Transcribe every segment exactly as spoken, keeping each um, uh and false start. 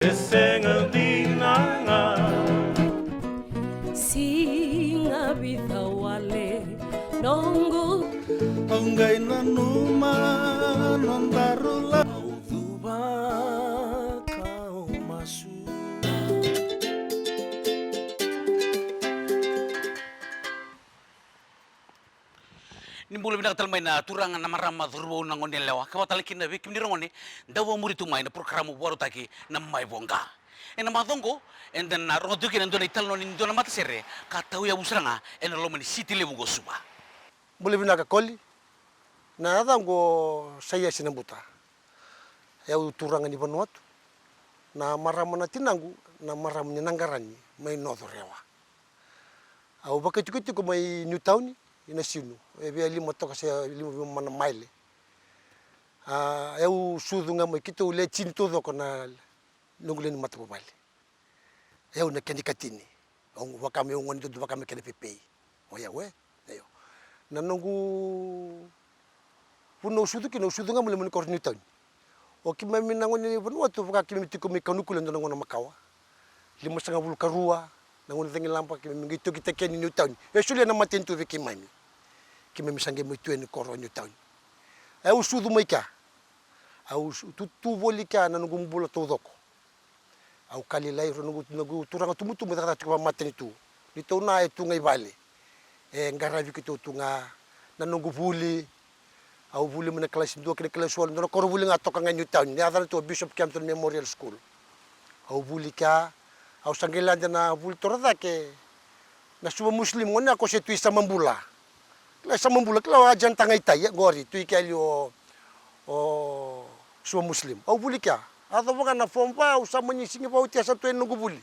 E sega dina ga. Siga vica wale noqu. Au qai nanuma nodaru la. Au cuva kau masu. Ni bula vinaka tale mai na turaga, na marama, cauravou, na gone yalewa, ka vaka tale kina vei kemuni ragone dau vakamuri tu mai na porokaramu vakarautaki na Mai Voqa. Ena macawa oqo eda na rogo tiko kina e dua na italanoa ni dua na matasere ka tauyavu sara ga ena loma ni siti levu oqo Suva. Bula vinaka Koli. Na yacaqu o Saiasi Nabuta. E au turaga ni Vanuatu. Na marama na tinaqu na marama ni Naqarani mai Noco Rewa. Au vakaitikotiko mai Niutauni, i Nasinu, e via lima toka se lima vei mana maile. A, e au sucu ga mai keitou le tini taucoko na noqu lewe ni matavuvale. E au na kena ikatini. Au vaka me au gone dudu vaka me kena pepei. O yau e, io. Na noqu vanua au sucu kina, au sucu ga mai loma ni koro Niutauni. O keimami na gone ni Vanuatu vaka keimami tiko mai Kanukula e dua na gauna makawa. Limasagavulu ka rua na gauna cagilaba keimami qai tokitaki yani Niutauni. E solia na matanitu vei keimami. Keimami sa qai mai tu yani koro Niutauni. E au sucu mai kea. Au su-, tu, tu voli kea na noqu bula taucoko. Au ka lailai, rau noqu, noqu turaga tubutubu e cakacaka tiko vakamatanitu. Neitou na e tu ga i vale. E qaravi keitou tu ga na noqu vuli. Au vuli mai na kalasi dua ki na kalasi walu, dua na koronivuli ga toka ga e Niutauni. Na yacana tu o Bishop Kempton Memorial School. Au vuli kea, au sa qai lade na vuli torocake na Suva Muslim, gone yako se tu i Samabula. Kila Samabula, kila o Ajan Tagaitai, e qori, tu i kea li o, o Suva Muslim. Au vuli kea. A yacova ga na form va, au sa mani sigi vautia sa tu e noqu vuli.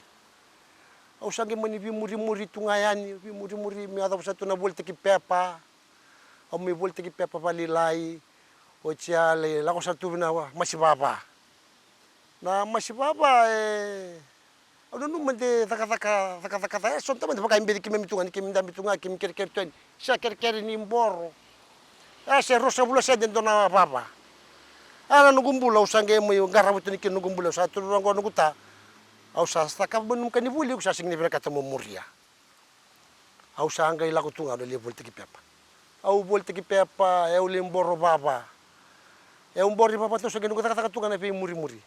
Au sa qai mani veimurimuri tu ga yani, veimurimuri me yacova sa tu na volitaki pepa. Au mai volitaki pepa vakalailai. Oti a lai lako sa tu vei na masi vava. Na masi vava e Au nanuma de cakacaka, cakacaka, ca, e so tamata vaka e beci keimami tu ga, ni keimami dabe tu ga, keimami kerekere tu yani. Sa kerekere ni boro. A se ruasagavulu na sede e dua na vava. A na noqu bula, au sa qai mai qarava tu yani kina noqu bula, au sa tu rogo noqu ta. Au sa cakava mai nomu ka ni vuli, au sa sega ni vinakata mo muria. Au sa qai lako tu ga au na lai volitaki pepa. Au volitaki pepa, e au lai boro vava. E au boro i vava, au sa qai noqu cakacaka tu ga na veimurimuri.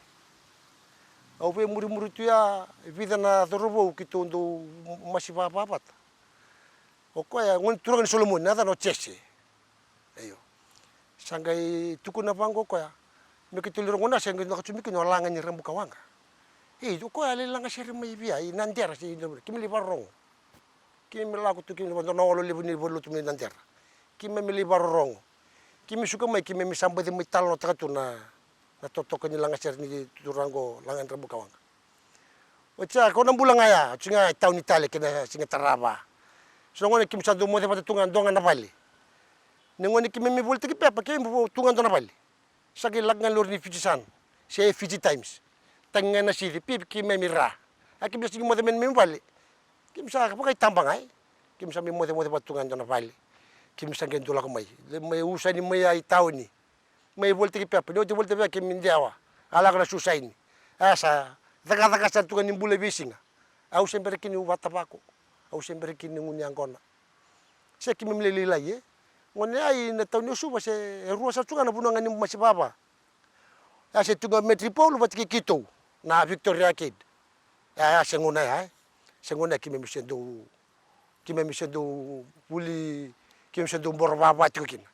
Au veimurimuri tu ya, vica na cauravou keitou dau masi vava vata. O koya gone turaga ni Solomoni, na yacana o Jese. Io. Sa qai tukuna vaqo o koya. Me keitou lai rogo na se qai dua ka tu me kina o Laga ni Rabukawaqa. Ei, o koya lai lagasere mai via, i Nadera se i Nadera. Keimami lai vakarorogo. Keimami lako tu, keimami vadua na olo levu ni valenilotu mai Nadera. Keimami lai vakarorogo. Keimami suka mai, keimami sa baci mai talanoataka tu na, na totoka ni lagasere ni turaga o Laga ni Rabukawaqa. Oti ya, ko na bula ga ya, oti ga e tauni tale kei na siga tarava. So na gone keimami sa dau moce vata tu ga dua ga na vale. Ni gone keimami volitaki pepa, keimami vo tu ga dua na vale. Sa qai lako ga lori ni Fiji Sun, se Fiji Times. Tagi ga na sici, pi keimami ra. A keimami sa sigi moce mai na neimami vale. Keimami sa vakaitaba ga, e. Keimami sa mai mocemoce vata tu ga dua na vale. Keimami sa qai dau lako mai. Mai usani mai ya i tauni. Mai volitaki pepa, ni oti volitaki pepa keimami dewa. A lako na susaini. A sa cakacaka sara tu ga ni bula veisiga. Au se bera kina ni vatavako. Au se bera kina ni gunu yaqona. Se keimami lai lailai, e. Gone ya i na tauni o Suva se e rua sara tu ga na vanua ga ni masi vava. Ya se tu ga Metropole vata kei keitou na Victoria Arcade. Ya, ya se gauna ya, e. Se gauna ya keimami se dau Keimami se dau vuli, keimami se dau boro vava tiko kina.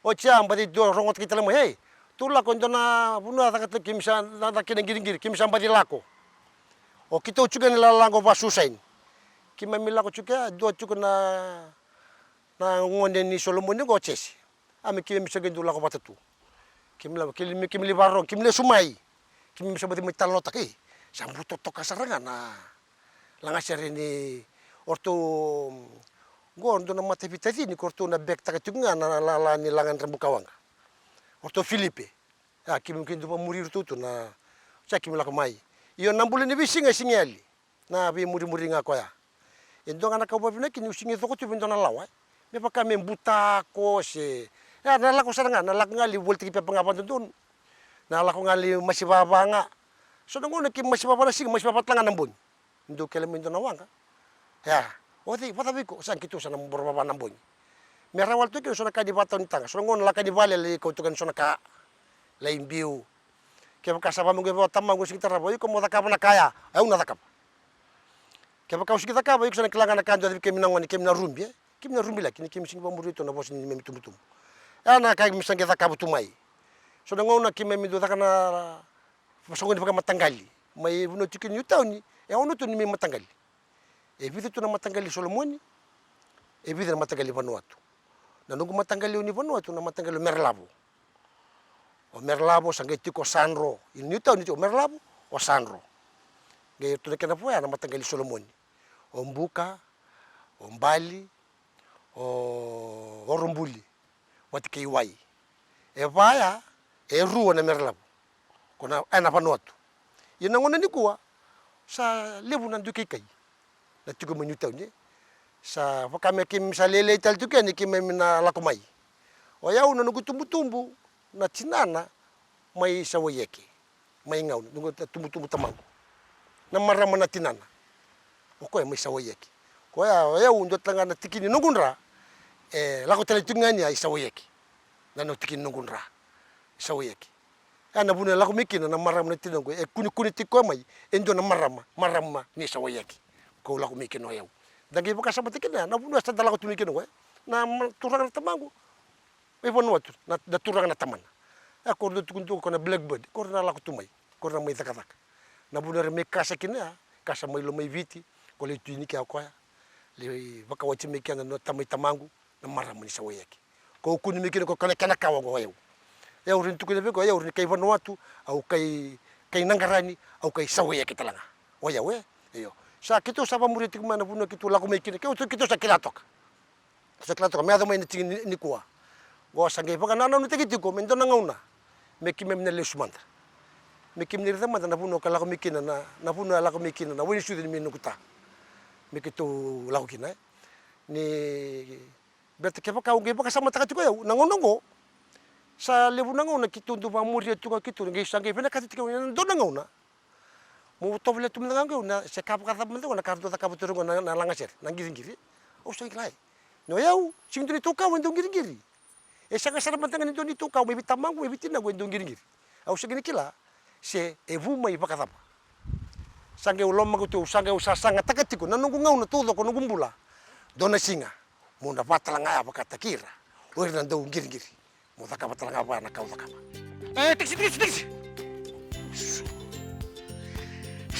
Oti ya baci dua rogotaki tale mai, ei, tou lako e dua na vanua caka tale, keimami sa caka kina qiriqiri, keimami sa baci lako. O keitou tiko ena lalaga o vasusaini. Keimami lako tiko ya, dua tiko na, na gone ni Solomoni qo o Jese. A me keimami sa qai dau lako vata tu. Keimami lako, keimami, keimami lai vakarorogo, keimami lesu mai. Keimami sa baci mai talanoataka, ei, sa bau totoka sara ga na lagasere ni o ratou, qo dua na mataveitacini ko ratou na back-taka tiko ga na lala ni Laga ni Rabukawaqa. O ratou Filipe. A keimami qai dau vakamuri iratou tu na, sa keimami lako mai. Io na bula ni veisiga e sega ni yali. Na veimurimuri ga koya. E dua ga na ka au vavinavinaka kina, au sega ni coko tu vei dua na lawa, e. Me vaka me butako se. Ia, na lako sara ga, na lako ga lai volitaki pepa ga vakadodonu. Na lako ga lai masi vava ga. So na gauna ke masi vava na siga, masi vava tale ga na bogi. Dou kele mai dua na waqa. Ia, o cei, vacava iko, sa keitou sa na boro vava na bogi. Me rawa tu kina so na ka ni vatau ni taga. So na gauna laka ni vale lai kauta kina so na ka. Lai biu. Kevaka sa vamaqo vei tamaqu, sigi tarava, iko mo cakava na ka ya. Au na cakava. Kevaka au sigi cakava, iko sa na kila ga na ka dua cei kemi na gone, kemi na rubi, e? Kemi na rubi laki, ni kemi sigi vamuri tu na vosa ni memi tubutubu. Ya na ka kemi sa qai cakava tu mai. So na gauna keimami dau caka na vasoqoni vakamataqali. Mai vanua tiko ni Niutauni, e ono tu ni mai mataqali. E vica tu na mataqali Solomoni, e vica na mataqali Vanuatu. Na noqu mataqali ni Vanuatu, na mataqali o Merelavo. O Merelavo, sa qai tiko o Sadro. I Niutauni tiko o Merelavo, o Sadro. Qai tu na kena voya na mataqali Solomoni. O Buka, o Bali, o Orobuli, vata kei Wai. E vaya, e rua na Merelavo. Ko na, e na Vanuatu. Ia na gauna nikua, sa levu na dui kaikai. Na tiko mai Niutauni, e. Sa vaka me keimami sa lailai tale tiko yani keimami na lako mai. O yau na noqu tubutubu, na tinana, mai Sawaieke. Mai gauna, noqu tubutubu tamaqu. Na marama na tinana. O koya mai Sawaieke. Koya, o yau dua tale ga na tiki ni noqu dra, e lako tale tiko ga yani a i Sawaieke. Na noqu tiki ni noqu dra. Sawaieke. Ya na vuna e lako mai kina na marama na tinaqu, e kunekune tiko koya mai, e dua na marama, marama ni Sawaieke. Ko lako mai kina o yau. Da qai vakasamataka kina, na vuna sa da lako tu mai kina koya. Na ma-, turaga na tamaqu. Mai Vanuatu, na, na turaga na tamana. Ya ko ra dau tukuni tu ko na Blackbird, ko ra na lako tu mai, ko ra na mai cakacaka. Na vuna era mai kasa kina ya, kasa mai Lomaiviti, ko lai tu ini kea o koya. Lai vakawati mai kina na tamai tamaqu, na marama ni Sawaieke. Ko kune mai kina ko kena, kena kawa ko yau. Yau rini tukuna vei ko, yau rini kai Vanuatu, au kai, kai Naqarani, au kai Sawaieke tale ga. O yau, e? Io. Sa keitou sa vamuria tiko mai na vanua keitou lako mai kina, keitou, keitou sa kila toka. Sa kila toka, me yaco mai na tiki ni, nikua. Qo sa qai vakanananutaki tiko, me dua na gauna. Me keimami na lesu mada. Me keimami na raica mada na vanua ka lako mai kina, na, na vanua e lako mai kina, na wai ni sucu ni mai noqu ta. Me keitou lako kina, e. Ni beta kevaka au qai vakasamataka tiko yau, na gauna oqo, sa levu na gauna keitou dau vakamuria tu ga keitou, qai sa qai vinakata tiko na dua na gauna. Mo tovolea tu mada ga qo, na se ka vakacava mada qo, na ka dau cakava tu qo na, na lagasere, na qiriqiri. Au sa qai kila, e. Ni o yau, sega ni dua neitou kawa e dau qiriqiri. E sega sara mada ga ni dua neitou kawa, mai vei tamaqu, mai vei tinaqu, e dau qiriqiri. Au sega ni kila, se e vu mai vakacava. Sa qai au lomaqu tu, sa qai au sasagataka tiko, na noqu gauna taucoko, noqu bula. Dua na siga, mo na vatalega vakataki ira, o ira na dau qiriqiri. Mo cakava talega vaya na ka au cakava. E, taxi, taxi, taxi!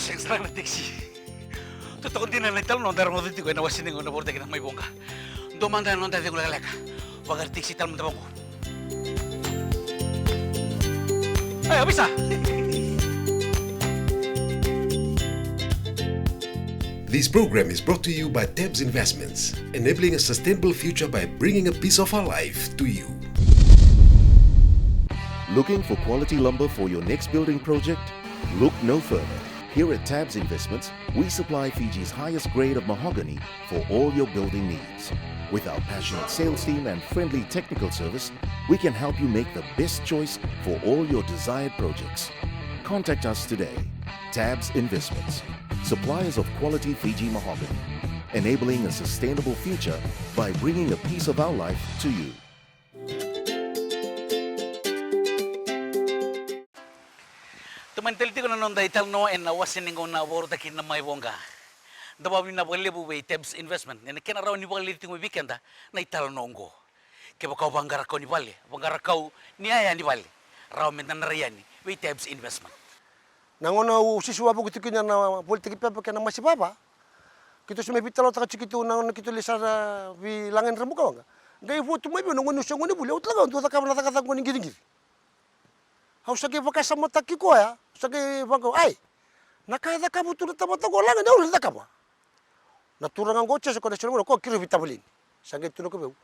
Sega sara na taxi. Totoka dina na italanoa da rogoca tiko ena wase ni gauna vorotaki na Mai Voqa. Dua mada na noda cegu lekaleka. Vakara taxi tale mada vaqo. Ei, ovisa! This program is brought to you by Tabs Investments, enabling a sustainable future by bringing a piece of our life to you. Looking for quality lumber for your next building project? Look no further. Here at Tabs Investments, we supply Fiji's highest grade of mahogany for all your building needs. With our passionate sales team and friendly technical service, we can help you make the best choice for all your desired projects. Contact us today. Tabs Investments, suppliers of quality Fiji mahogany, enabling a sustainable future by bringing a piece of our life to you. Tomani tale tiko na noda italanoa ena wase ni gauna vorotaki na Mai Voqa. Da vakavinavinaka vakalevu vei Tabs Investment ena kena rawa ni vakalili tiko mai vei keda na italanoa oqo. Kevaka o vaqara kau ni vale, vaqara kau ni yaya ni vale, rawa meda na rai yani vei Tabs Investment. Na gauna au sisiwa vuku tiko kina na volitaki pepa kei na masi vava, keitou se mai veitalanoataka tiko keitou na gauna keitou lai sara vei Laga ni Rabukawaqa. Qai votu mai vei au na gone, au se gone vuli, au tale ga au dau cakava na cakacaka qo ni qiriqiri. Au sa qai vakasamataki koya, au sa qai vaqo, ai, na ka e cakava tu na tamata qo Laga ni au rawa ni cakava. Na turaga qo Jese, ko na sega ni gone, ko keirau veitavaleni. Sa qai tukuna ko vei au,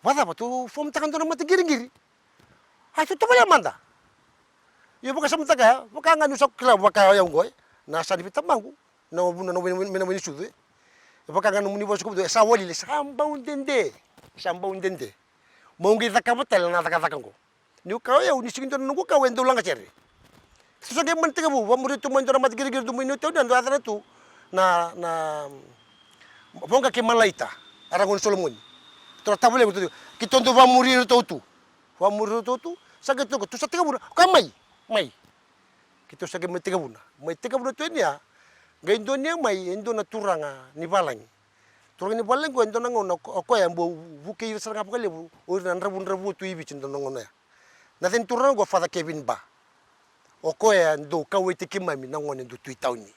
vacava tou fomtaka dua na mata qiriqiri? Ai, tou tovolea mada. Io, vakasamataka ya, vaka ga niu sa kila vaka yau qo, e. Na yasa ni veitamaqu, na vuna na wai, na wai ni sucu, e. Vaka ga nomuni vosa ko vei au, e sa wali, e sa bau dede, sa bau dede. Meu qai cakava tale na cakacaka qo. Niu kaya o yau ni sega ni dua na noqu kawa e dau lagasere. Sa qai mani tekivu, vakamuri tu mai dua na mata qiriqiri tu mai Niu Tauni, a dua yacana tu na, na Voqa kei Malaita, era gone Solomoni. Tou na tavalequ tu, keitou dau vakamuri iratou tu. Vakamuri iratou tu, sa qai tou, tou sa tekivuna, ka mai, mai. Keitou sa qai mai tekivuna. Mai tekivuna tu yani ya, qai donuya mai e dua na turaga ni valagi. Turaga ni valagi qo e dua na gauna o koya e bau vukei ira sara ga vakalevu o ira na dravudravua tu i Viti e dua na gauna ya. Na yaca ni turaga qo Father Kevin Ba. O koya e dau kauwaitaki keimami na gone dau tu i tauni.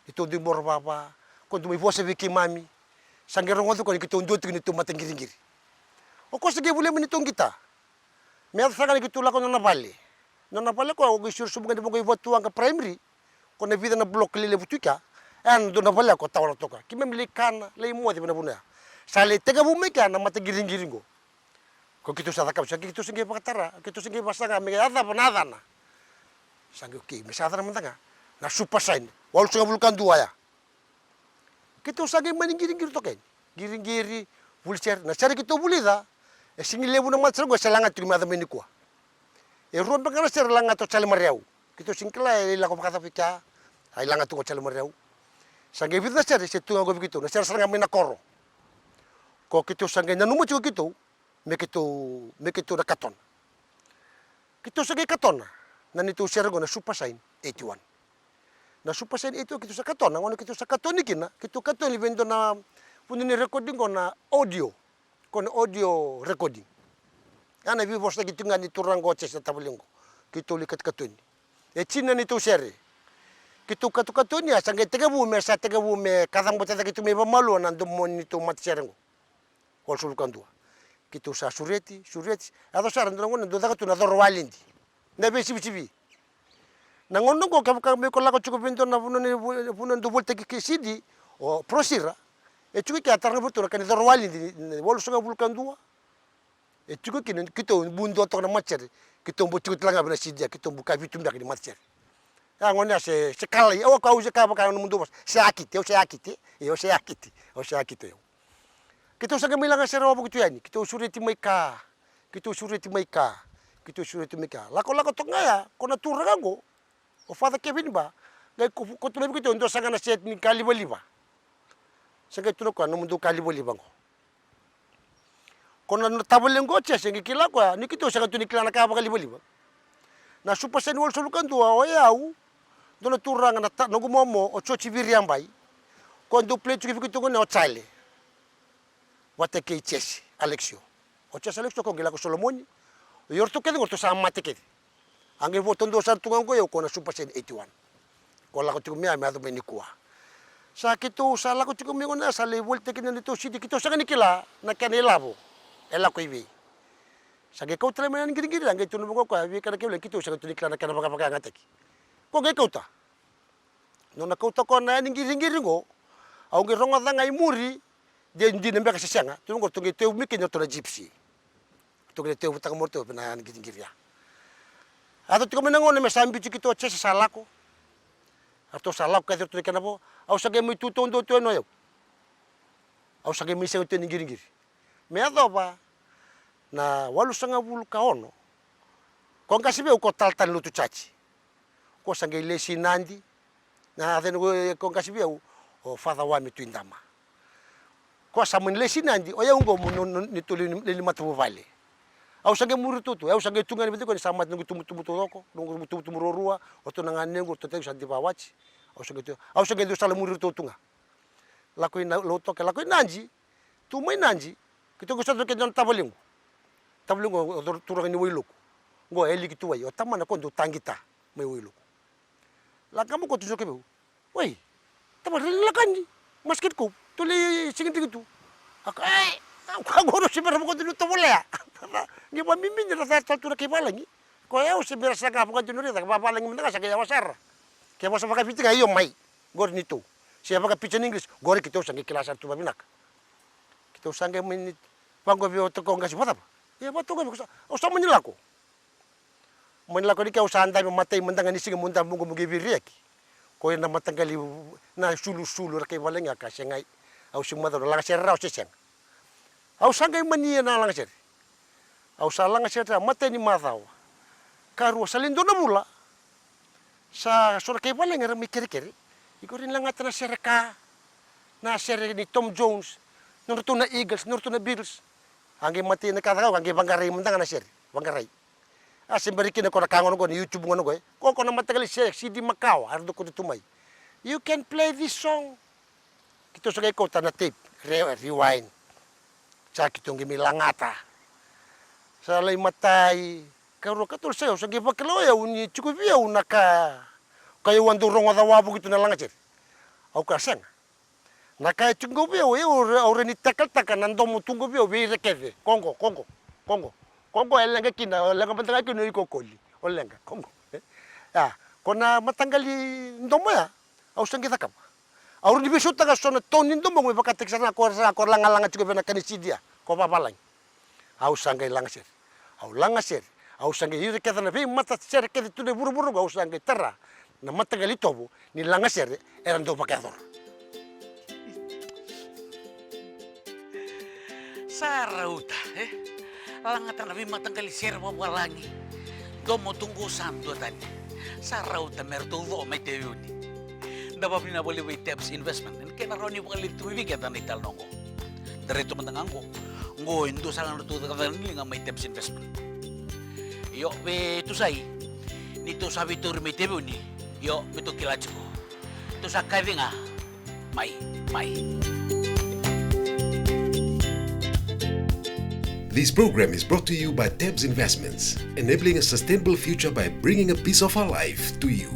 Neitou dui boro vava, ko dau mai vosa vei keimami. Sa qai rogoca koya ni keitou dua tiko neitou mata qiriqiri. O koya sa qai volia mai neitou qita. Me yaco sara ga ni keitou lako nona vale. Nona vale koya o qai siro sobu ga ni vaqo i Vatuwaqa Primary. Ko na vica na block lelevu tu i kea. E a na dua na vale ko tawa toka. Keimami lai kana, lai moce vei na vanua ya. Sa lai tekivu mai kea na mata qiriqiri qo. Ko keitou sa cakava, sa keitou sa qai vakatara, keitou sa qai vasaga me yacava na yacana. Sa qai okei, me sa yacana mada ga na Super Shine walusagavulu ka dua ya. Keitou sa qai mani qiriqiri toka yani. Qiriqiri, vuli sere, na sere keitou vulica e sega ni levu na matasere qo e se laga tiko me yaco mai nikua. E rua beka na sere laga tu o Jale Mariyau. Keitou sega ni kila e lako vakacava i kea, a i laga tu o Jale Mariyau. Sa qai vica na sere se tu ga qo vei keitou, na sere sara ga mai na koro. Ko keitou sa qai nanuma tiko keitou me keitou, me keitou na katona. Keitou sa qai katona na neitou sere qo na Super Shine eighty-one. Na Super Shine eighty-one keitou sa katona, gona keitou sa katoni kina, keitou katoni vei dua na vanua ni recording qo na audio. Ko na audio recording. Ya na veivosaki tiko ga ni turaga qo o Jese na tavalequ. Keitou lai katukatoni. E tini na neitou sere. Keitou katukatoni, a sa qai tekivu me, sa tekivu me kacabote cake tu mai vamalua na domo ni neitou matasere qo. Walusagavulu ka dua. Keitou sa sureti, sureti. Yaco sara dua na gauna dau caka tu na coro walidi. Na veisivisivi. Na gauna qo kevaka me iko lako tiko vei dua na vanua ni vu-, vanua dau volitaki kei C D, o Prosira. E tiko i kea, tara ga vei ratou na ka ni coro walidi, walusagavulu ka dua. E tiko kina, keitou bu dua toka na matasere, keitou bu tiko tale ga vei na C D, keitou bu ka vitu beka ni matasere. Ya gona ya se, se kalai, au, au se ka vaka na nomudou vosa, se akiti, au se akiti, e, au se akiti, au se akiti, au. Keitou sa qai mai lagasere wavoki tu yani, keitou sureti mai ka, keitou sureti mai ka, keitou sureti mai ka. Lakolako toka ga ya, ko na turaga qo, o Father Kevin Ba, qai ko, ko tu mai vei keitou e dua sara ga na set ni ka livaliva. Sa qai tukuna o koya, nomudou ka livaliva qo. Ko na, na tavalequ o Jese qai kila o koya ni keitou sega tu ni kila na ka vakalivaliva. Na Super Shine walusagavulu ka dua, o yau, dua na turaga na ta-, noqu momo, o Joji Viriabai. Ko dau play tiko vei keitou gona o Jale. Vata kei Jese Alexio. O Jese Alexio ko qai lako Solomoni. O iratou kece qo ratou sa mate kece. A qai vo taudua sara tu ga qo o yau ko na Super Shine eighty-one. Ko lako tiko mai ya me yaco mai nikua. Sa keitou sa lako tiko mai gona sa lai volitaki na neitou C D, keitou sega ni kila na kena ilavo. E lako i vei. Sa qai kauta tale mai na yani qiriqiri, a qai tukuna vaqo o koya vei kena kevula, keitou sega tu ni kila na kena vakavakayagataki. Ko qai kauta. Nona kauta o koya na yani qiriqiri qo, au qai rogoca ga i muri, de dina beka se sega, tukuna qo ratou qai tevu mai kina o ratou na Gypsy. Ratou qai tevutaka mai o ratou vei na yani qiriqiri ya. A yaco tiko mai na gauna me sa biuti keitou o Jese sa lako. A ratou sa lako kece o ratou na kena vo, au sa qai mai tu taudua tu yani o yau. Au sa qai mai sega tu yani qiriqiri. Me yacova na walusagavulu ka ono, ko qase vei au ko talatala ni lotu jaji. Ko sa qai lesi Nadi, na yaca ni ko, ko qase vei au, o Father Wame Tuidama. Ko sa mani lesi Nadi, o yau qo mo no, no, neitou lewe ni, lewe ni matavuvale. Au sa qai muri tu tu, au sa qai tu ga ni vei koya ni sa mate noqu itubutubu taucoko, noqu itubutubu ruarua, o ratou na ganequ, o ratou taiqu sa divawati. Au sa qai tu, au sa qai dau sala muri tu tu ga. Lako i na, Lautoka, lako i Nadi, tu mai Nadi, keitou qai sota kei dua na tavalequ. Tavalequ o turaga ni Wailoku. Qo e liki tu wai, o tamana ko dau taqita mai Wailoku. Lako ga mai ko tu soke vei au. Wai, tavale, rairai lako yani. Masikiti kou, tou lai sigidriki tu. A ka, e, a ka qo au se bera vakadua ni tovolea. Qai vamimini ra ca tale tu na kai valagi. Ko yau se bera saga vakadua ni raica, vavalagi mada ga sa qai yawa sara. Ke vosa vakaviti ga, io mai. Qori neitou. Se vakapija ni English, qori keitou sa qai kila sara tu vavinaka. Keitou sa qai mai ni vaqo vei o toko qasi, vacava? E vatoka vei ko sa, au sa mani lako. Mani lako ni ke au sa dabe matai mada ga ni siga mo dabe mo qo mo qai veiriyaki. Ko ira na mataqali na sulusulu ra kai valagi a ka segai. Au sega macala na lagasere rawa se sega. Au sa qai mani ia na lagasere. Au sa lagasere matai ni macawa. Karua sa lai dua na vula. Sa so na kai valagi era mai kerekere. Iko rawa ni lagata na sere ka, na sere ni Tom Jones, nodratou na Eagles, nodratou na Beatles. A qai matai na ka caka, a qai vaqarai mada ga na sere, vaqarai. A se bera kina ko na ka gona qo na YouTube gona qo, e. Ko, ko na mataqali sere, C D makawa, era dau kauta tu mai. You can play this song. Keitou sa qai kauta na tape, re-, rewind. Sa keitou qai mai lagata. Sa lai matai, karua, katolu, sa au sa qai vakila o yau ni tiko vei au na ka, ka au a dau rogoca wavoki tu na lagasere. Au kaya sega. Na ka e tiko qo vei au, au, au rawa ni tackle-taka na domo tu qo vei au vei ira kece. Ko qo, ko qo, ko qo. Ko qo e leqa kina, o leqa mada ga kina o iko Koli. O leqa, ko qo. E? A, ko na mataqali domo ya, au sa qai cakava. Au rawa ni veisautaka so na tone ni domoqu me vakataki sara ga ko, sara ga ko lagalaga tiko vei na ka ni C D ya, ko vavalagi. Au sa qai lagasere. Au lagasere. Au sa qai ira kece na veimatasere kece tu na vuravura qo, au sa qai tara na mataqali itovo ni lagasere era dau vakayacora. Sa rauta, e? Lagata na veimataqali sere vavalagi. Domo tu qo sa dua tani. Sa rauta me ratou co mai Taveuni. Da vakavinavinaka vakalevu vei Tabs Investment ena kena rawa ni vakalili tu mai vei keda na italanoa qo. Da raica mada ga qo. Qo e dua sara ga na nodratou cakacaka ni liga mai Tabs Investment. Io, vei Tusai, ni tou sa veitauri mai Taveuni. Io, me tou kila tiko. Tou sa kaci ga. Mai, mai. This program is brought to you by Tabs Investments, enabling a sustainable future by bringing a piece of our life to you.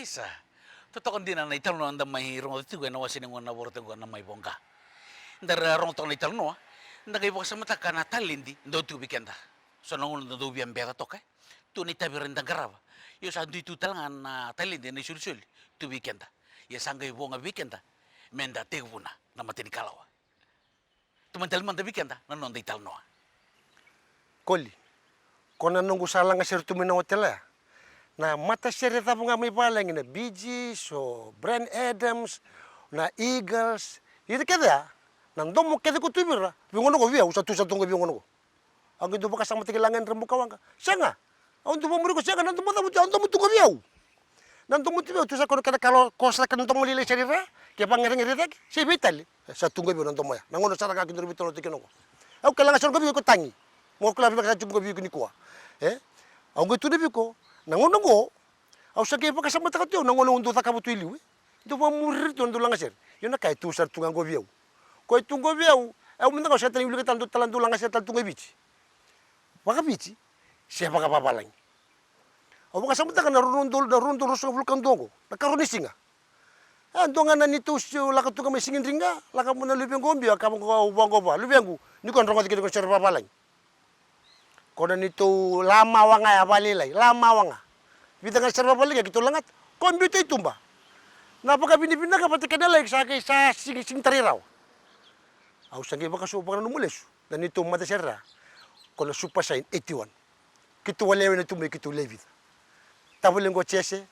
Isa, totoka dina na italanoa da mai rogoca tiko ena wase ni gauna na Voraviti qo na mai voqa. Da ra rogoca toka na italanoa, da qai vakasamataka na taledi dau tu vei keda. So na gauna da dau via beca toka, e. Tu na itavi era da qarava. Io sa dui tu tale ga na taledi ena isolisoli tu vei keda. Ia sa qai vo ga vei keda me da tekivuna na matanikalawa. Tomani tale mada vei keda na noda italanoa. Koli, ko na noqu sa lagasere tu mai na otela ya. Na matasere cava ga mai valagi, na Bee Gees, o Bryan Adams, na Eagles, ira kece ya, na domo kece ko tu vei ira, veigauna qo vei au, sa tu, sa tu qo veigauna qo. Au qai dau vakasamataki laga e dra buka waqa. Sega. Au dau vakamuri iko, sega, na domo cava tu, au domo tu qo vei au. Na domo tu vei au, tu sa kono kena kalo, ko sa kena domo lailai sara i ra, ke vagaregere cake, se veitale. E, sa tu qo vei au na domo ya. Na gauna sara ga keitou veitalanoa tiko kina qo. Au ke laga sara qo vei iko Tagi. Mo kila vinaka sa tu qo vei iko nikua. E? Au qai tukuna vei iko, na gauna qo, au sa qai vakasamataka tu au, na gauna au dau cakava tu e liu, e. Dau vakamuri ira tu na dau lagasere. Io na ka e tu sara tu ga qo vei au. Ko e tu qo vei au, au mada ga au sega tale ni wilika tale dau, tale dau lagasere tale tu ga i Viti. Vakaviti, se vakavavalagi. Au vakasamataka na rua na udolu, na rua na udolu ruasagavulu ka dua oqo, na karua ni siga. E, dua ga na neitou se lako tu ga mai Sigidriga, lako mai na luvequ o Bio, a kaya vaqo, vaqo vua, luvequ, ni ko na rogoca kina ko na sere vavalagi. Ko na neitou lamawa ga ya valailai, lamawa ga. Vica ga na sere vavalagi keitou lagata, ko biuta i tuba. Na vakavinavinaka vata kei na laik sa qai sa sigi, sigi tarai rawa. Au sa qai vakasau, vakananuma lesu na neitou matasere ya, ko na Super Shine eighty-one. Keitou a lewena tu mai keitou le vica. Tavale qo Jese,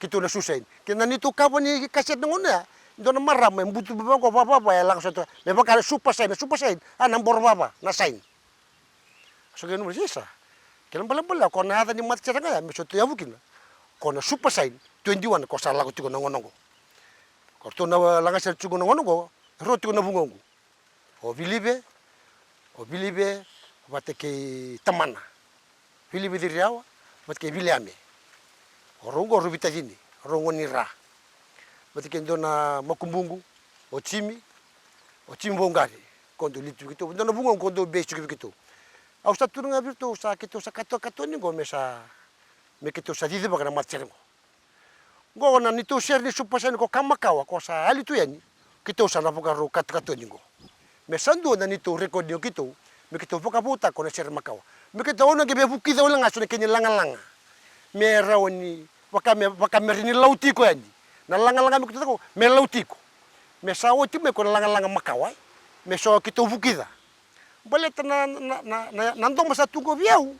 keitou na Super Shine. Kei na neitou kava ni kasete na gauna ya, dua na marama e butu vava qo, vavava, e lako sota me vaka na Super Shine, na Super Shine, a na boro vava, na shine. Sa qai nanuma, isa. Kena ibalebale ko na yaca ni matasere ga ya me sa tou yavu kina, ko na Super Shine twenty-one, ko sa lako tiko na gauna qo. Ko ratou na lagasere tiko na gauna qo, e rua tiko na vugoqu. O Vilive, o Vilive vata kei tamana. Vilive Ciriawa vata kei Viliame. O rau qo rau veitacini, o rau gone ni Ra. Vata kei dua na makubuqu, o Jimi, o Jimi Vauqari. Ko dau lead vei keitou, dua na vugoqu ko dau bass tiko vei keitou. Au sa tukuna ga vei iratou, sa keitou sa katoa, katoa ni qo me sa, me keitou sa cicivaka na matasere qo. Qo na neitou sere ni Super Shine ko ka makawa, ko sa yali tu yani, keitou sa na vakarau katokatoni qo. Me sa dua na neitou record o keitou, me keitou vakavoutaka na sere makawa. Me keitou na qai via vukica wale ga so na kena lagalaga. Me rawa ni vaka me, vaka me rawa ni lau tiko yani. Na lagalaga me keitou cakava, me lau tiko. Me sa oti mai ko na lagalaga makawa, e. Me so keitou vukica. Baleta na, na, na, na, na domo sa tu qo vei au.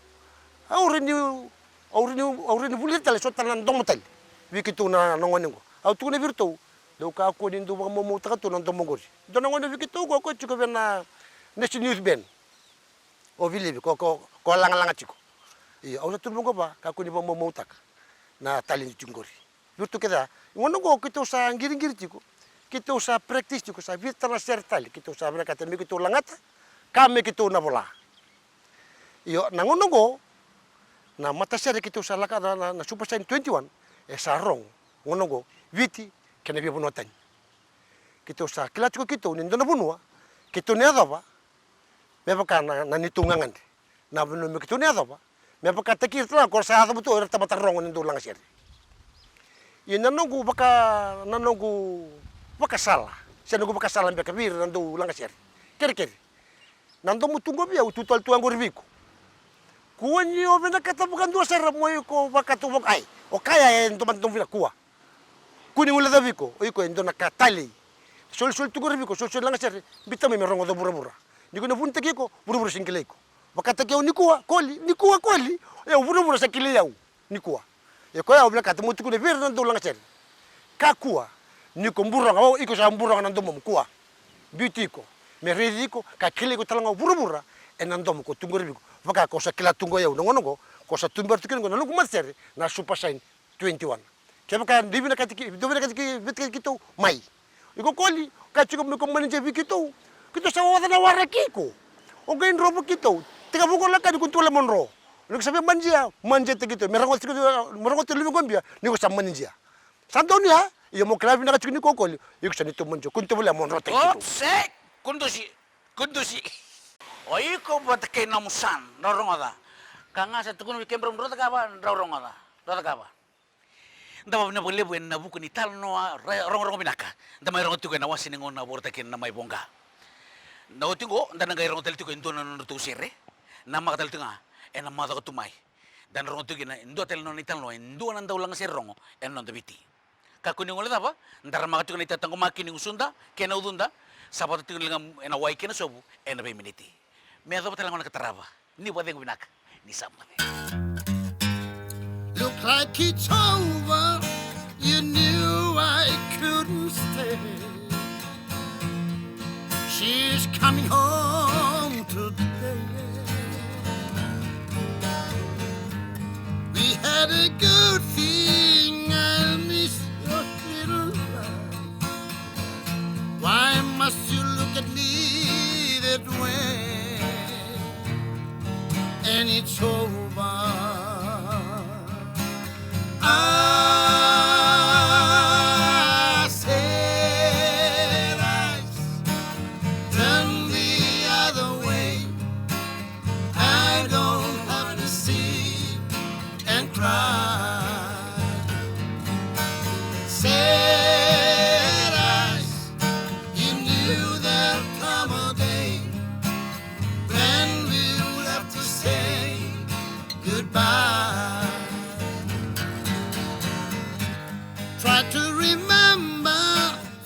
Au rawa ni, au rawa ni, au rawa ni vulica tale so tale na domo tale. Vei keitou na, na gone qo. Au tukuna vei iratou. Dou kakua ni dou vakamaumautaka tu na domo qori. Dua na gone vei keitou qo, ko tiko vei na National Youth Band. O Vilivi, ko, ko, ko lagalaga tiko. Io, au sa tukuna vaqo, kakua ni vakamaumautaka na talent tiko qori. Vei iratou kece ya. Gauna qo keitou sa qiriqiri tiko. Keitou sa practice tiko, sa vica tale na sere tale. Keitou sa vinakata me keitou lagata, ka me keitou na vola. Io, na gauna qo, na matasere keitou sa laka na, na, na Super Shine twenty-one, e sa rogo. Gauna qo, Viti, kei na veivanua tani. Keitou sa kila tiko keitou ni dua na vanua, keitou na yacova, me vaka na, na neitou gagadre. Na vanua me keitou na yacova, me vakataki ira tale ga ko ra sa yacova tu, o ira tamata rogo ni dau lagasere. Ia na noqu vaka, na noqu vakasala, se noqu vakasala beka vei ira na dau lagasere. Kerekere. Na domo tu qo vei au, tu tale tu qori vei iko. Kua ni o vinakata vakadua sara mo iko vakatu vaka, ai, o kaya e dua mada domo vina kua. Kua ni guilecavi iko, o iko e dua na ka talei. Solisoli tu qori vei iko, solisoli lagasere, biuta mai me rogoca o vuravura. Ni ko na vunitaki iko, vuravura sega ni kilai iko. Vakataki au nikua, Koli, nikua, Koli. E, o vuravura sa kilai au nikua. E koya au vinakata meu tukuna vei ira na dau lagasere. Kakua ni ko buroga, o iko sa buroga na domomu, kua. Biuti iko, me raici iko, ka kilai iko tale ga o vuravura ena domo ko tu qori vei iko. Vaka ko sa kila tu qo o yau na gauna qo, ko sa tubera tu kina qo na noqu matasere na Super Shine twenty-one. Kevaka dou vinakata ki, dou vinakata ki, vinakata keitou mai. Iko Koli, ka tiko me ko manidia vei keitou. Keitou sa oca na waraki iko. O qai drovu keitou. Tekivu qo lako yani, kua ni tovolea mo dro. Ni ko sa via manidia, manidia taki keitou. Me rogoca tiko, me rogoca tiko luve qo bia ni ko sa manidia. Sa donu ya. Ia mo kila vinaka tiko ni ko Koli. Iko sa neitou manidia, kua ni tovolea mo dro taki keitou. Ops, e, kudusi, kudusi. O iko vata kei nomu son, drau rogoca. Ka ga sa tukuna vei kemudrau, drau cakava, drau rogoca. Drau cakava. Da vakavinavinaka vakalevu ena vuku ni talanoa ra-, rogorogo vinaka da mai rogo tiko ena wase ni gauna vorata kina na Mai Voqa. Na oti oqo da na qai rogo tale tiko e dua na nodratou sere, namaka tale tiko ga ena macawa ka tu mai. Da na rogo tiko kina e dua tale na nona italanoa e dua na dau lagasere rogo ena noda Viti. Kakua ni guilecava, da ramaka tiko na itataqomaki ni gusuda kei na ucuda, sa vata tiko na liga ena wai kei na sovu ena veiminiti. Me yacova tale ga na ka tarava. Ni vakacegu vinaka. Ni sa moce. Look like it's over. You knew I couldn't stay. She's coming home today. We had a good thing. I'll miss your little laugh. Why must you look at me that way? And it's over. I said I turn the other way. I don't have to see and cry. Said I, you knew there'd come a day when we would have to say goodbye. Try to remember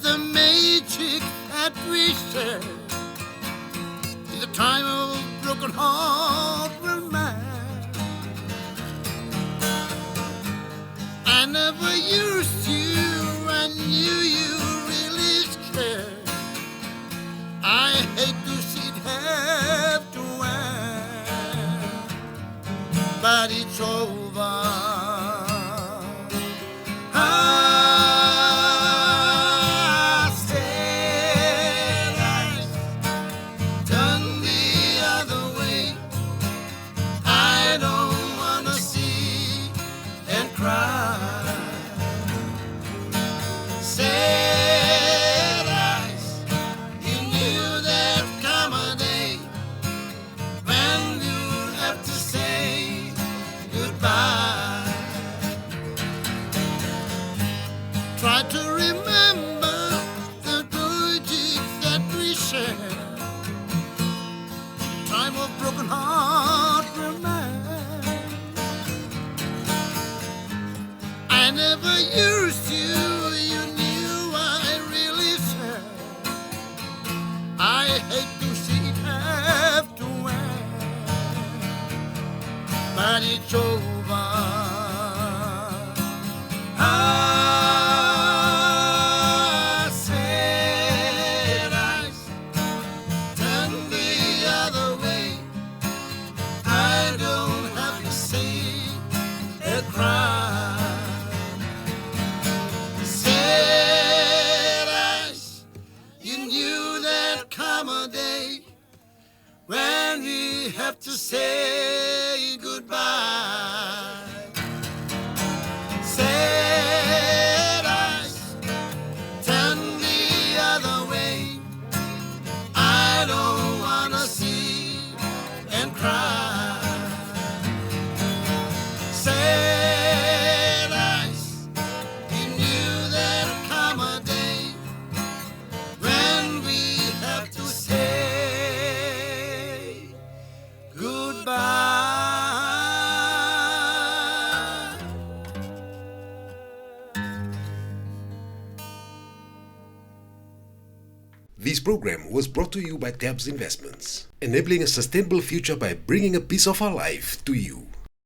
the magic that we shared. In the time of broken heart romance, I never used you, I knew you really cared. I hate to see it have to end, but it's over. I said I turn the other way. I don't wanna see and cry. Said I, you knew there'd come a day when you'll have to say goodbye. The years you, you knew I really said I hate to see it have to end, but it's over. I said I turn the other way. I don't have to say a cry. Said I, you knew there'd come a day when we have to say goodbye. Said I, turn the other way. I don't wanna see and cry. Said I, you knew there'd come a day when we have to say goodbye. This program was brought to you by Tabs Investments, enabling a sustainable future by bringing a piece of our life to you.